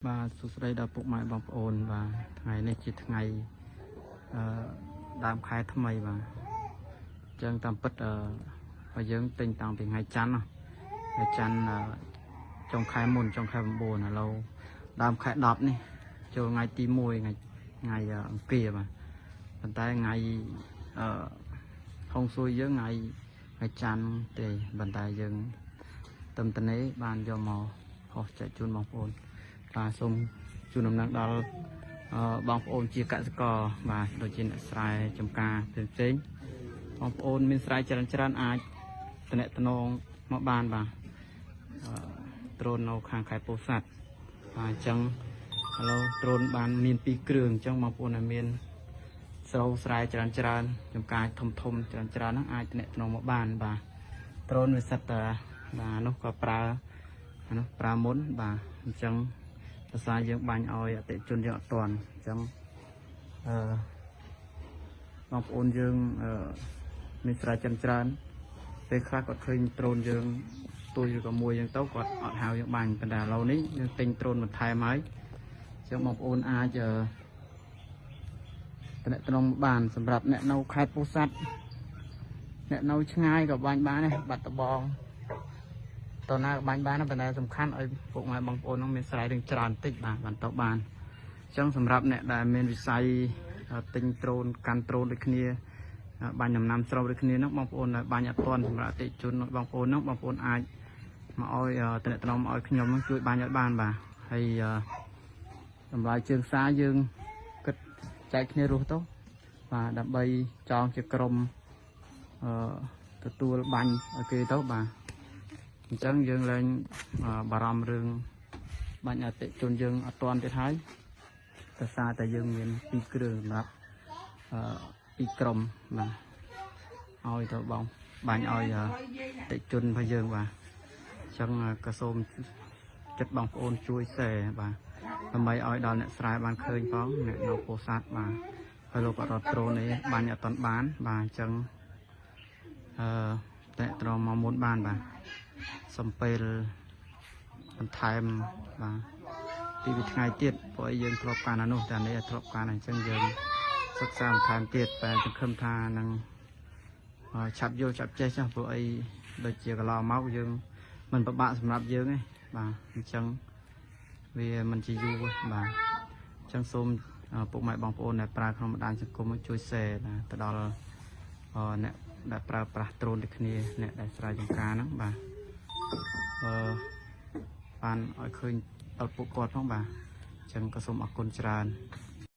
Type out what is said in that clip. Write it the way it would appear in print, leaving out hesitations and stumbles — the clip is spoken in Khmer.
បាទសួស្តីដល់ពុកម៉ែបងប្អូនបាទថ្ងៃនេះជាថ្ងៃអឺដើមខែថ្មីបាទអញ្ចឹងតាមពិតបើយើងទិញតាំងពីថ្ងៃច័ន្ទណាថ្ងៃច័ន្ទចុងខែមុនចុងខែ9ឥឡូវដើមខែ10នេះចូលថ្ងៃទី1ថ្ងៃអង្គារបាទប៉ុន្តែថ្ងៃអឺហុងស៊ុយយើងថ្ងៃច័ន្ទទេប៉ុន្តែយើងតំតនេបានយកមកហោះចែកជូនបងប្អូនបាទសូមជូនដំណឹងដល់បងប្អូនជាកសិករបាទដូចជាអ្នកស្រែចម្ការផ្សេងៗបងប្អូនមានស្រែច្រើនច្រើនអាចតំណតំណងមកបានបាទដ្រូននៅខាងខេត្តពោធិ៍សាត់បាទអញ្ចឹងឥឡូវដ្រូនបានមាន2គ្រឿងអញ្ចឹងបងប្អូនដែលមានស្រូវស្រែច្រើនច្រើនចម្ការធំធំច្រើនច្រើនហ្នឹងអាចតំណតំណងមកបានបាទដ្រូនវាសិតតាបាទនោះក៏ប្រើអានោះប្រើមុនបាទអញ្ចឹងភាសាយើងបាញ់ឲ្យអតិជនយើងអត់ទាន់អញ្ចឹងអឺបងប្អូនយើងអឺមានស្រែចិនច្រើនពេលខ្លះគាត់ឃើញដ្រូនយើងទួយឬក៏មួយអញ្ចឹងទៅគាត់អត់ហៅយើងបាញ់ប៉ុន្តែឥឡូវនេះយើងទិញដ្រូនបន្ថែមហើយអញ្ចឹងបងប្អូនអាចតំណតំណងបានសម្រាប់អ្នកនៅខេត្តពោធិ៍សាត់អ្នកនៅឆ្ងាយក៏បាញ់បានដែរបាត់ដបងតើណាក៏បាញ់បានប៉ុន្តែសំខាន់ឲ្យពុកម៉ែបងប្អូននោះមានស្រែរឿងច្រើនតិចបាទបានទៅបានអញ្ចឹងសម្រាប់អ្នកដែលមានវិស័យទិញដ្រូនកាន់ដ្រូនដូចគ្នាបាញ់ដំណាំស្រូវដូចគ្នានោះបងប្អូនដែលបាញ់អត់ទាន់សម្រាប់អតិជនបងប្អូននោះបងប្អូនអាចមកឲ្យតំណតំឲ្យខ្ញុំនឹងជួយបាញ់ឲ្យបានបាទហើយតម្លៃជើងសារយើងគិតចែកគ្នារស់ទៅបាទដើម្បីចងជាក្រុមអឺទទួលបាញ់ឲ្យគេទៅបាទអញ្ចឹងយើងលែងបារម្ភរឿងបាញ់អតិជនយើងអត់ទាន់ទៀតហើយដោយសារតែយើងមានពីរគ្រឿងសម្រាប់ពីរក្រុមបាទឲ្យទៅបងបាញ់ឲ្យអតិជនរបស់យើងបាទអញ្ចឹងក៏សូមចិត្តបងប្អូនជួយ share បាទដើម្បីឲ្យដល់អ្នកស្រែបានឃើញផងអ្នកនៅពោធិ៍សាត់បាទហើយលោកអត់រត់ត្រូននេះបាញ់អត់ទាន់បានបាទអញ្ចឹងអឺតែត្រង់មកមុនបានបាទសំពេលបន្ថែមបាទពីថ្ងៃទៀតព្រោះឲ្យយើងធ្លាប់ការនោះតែនេះធ្លាប់ការអញ្ចឹងយើងសិក្សាបន្ថែមទៀតតែសង្ឃឹមថានឹងឆាប់យល់ឆាប់ចេះចុះព្រោះអីដូចជាកន្លងមកយើងមិនពិបាកសម្រាប់យើងទេបាទអញ្ចឹងវាមិនជាយូរទេបាទអញ្ចឹងសូមពុកម៉ែបងប្អូនដែលប្រើក្នុងបណ្ដាញសង្គមជួយ share បាទទៅដល់អ្នកដែលប្រើប្រាស់ដ្រូនដូចគ្នាអ្នកដែលស្រែចម្ការហ្នឹងបាទអឺបានឲ្យឃើញដល់ពួកគាត់ផងបាទអញ្ចឹងក៏សូមអរគុណច្រើន